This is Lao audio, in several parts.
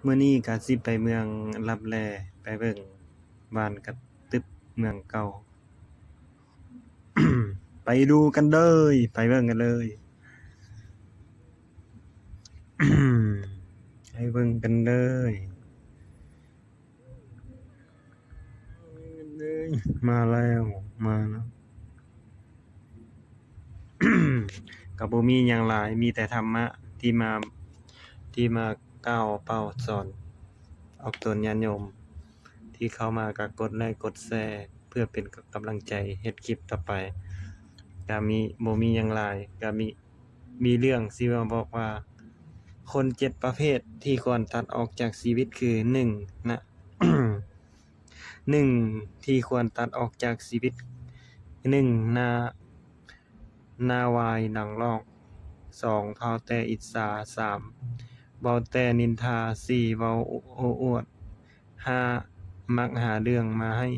ມື້ນີ້ກະຊິໄປເມືອງລັບແລ ໄປເບິ່ງບ້ານກະຕຶບເມືອງເກົ່າ. ໄປດູກັນເລີຍ ໄປເບິ່ງກັນເລີຍ ໄປເບິ່ງກັນເລີຍ. ມາແລ້ວ ມາແລ້ວ ກໍບໍ່ມີຫຍັງຫຼາຍ ມີແຕ່ທຳມະທີ່ມາ ທີ່ມາກ່າວເປົ່າສອນອອກຕົນຍາດໂຍມ ທີ່ເຂົ້າມາກໍກົດໄລ້ກົດແຊ ເພື່ອເປັນກຳລັງໃຈເຮັດຄລິບຕໍ່ໄປ. ກໍມີ ບໍ່ມີຫຍັງຫຼາຍ ກໍມີ ມີເລື່ອງຊິມາບອກວ່າ ຄົນເຈັດປະເພດທີ່ຄວນຕັດອອກຈາກຊີວິດຄື ໜຶ່ງ ນະ ໜຶ່ງ ທີ່ຄວນຕັດອອກຈາກຊີວິດ ໜຶ່ງ ໜ້າ ໜ້າວາຍໜັງລອກ ສອງ ເວົ້າແຕ່ອິດສາ ສາມ ເວົ້າແຕ່ນິນທາ ສີ່ ເວົ້າໂອ້ອວດ ຫ້າ ມັກຫາເລື່ອງມາໃຫ້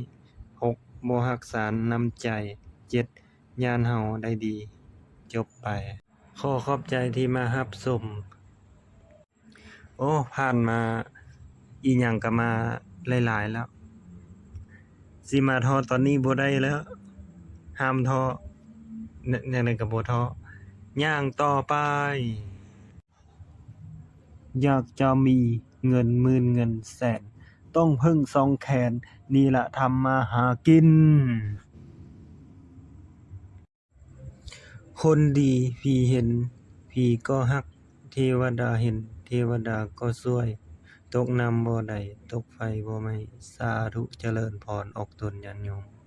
ຫົກ ບໍ່ຮັກສານ້ຳໃຈ ເຈັດ ຢ້ານເຮົາໄດ້ດີ ຈົບໄປ. ຂໍຂອບໃຈທີ່ມາຮັບຊົມ. ໂອ້ ຜ່ານມາອີ່ຫຍັງກໍມາຫຼາຍໆແລ້ວ ຊິມາທໍ້ຕອນນີ້ບໍ່ໄດ້ແລ້ວ ຫ້າມທໍ້ ແນ- ແນວໃດກໍບໍ່ທໍ້ ຍ່າງຕໍ່ໄປ. ຢາກຈະມີເງິນໝື່ນເງິນແສນ ຕ້ອງເພິ່ງສອງແຂນ ນີ້ລະທຳມາຫາກິນ. ຄົນດີຜີເຫັນ ຜີກໍຮັກ ເທວະດາເຫັນ ເທວະດາກໍຊ່ວຍ ຕົກນ້ຳບໍ່ໄດ້ ຕົກໄຟບໍ່ໄໝ້ ສາທຸຈະເລີນພອນ ອອກຕົນຍາດໂຍມ.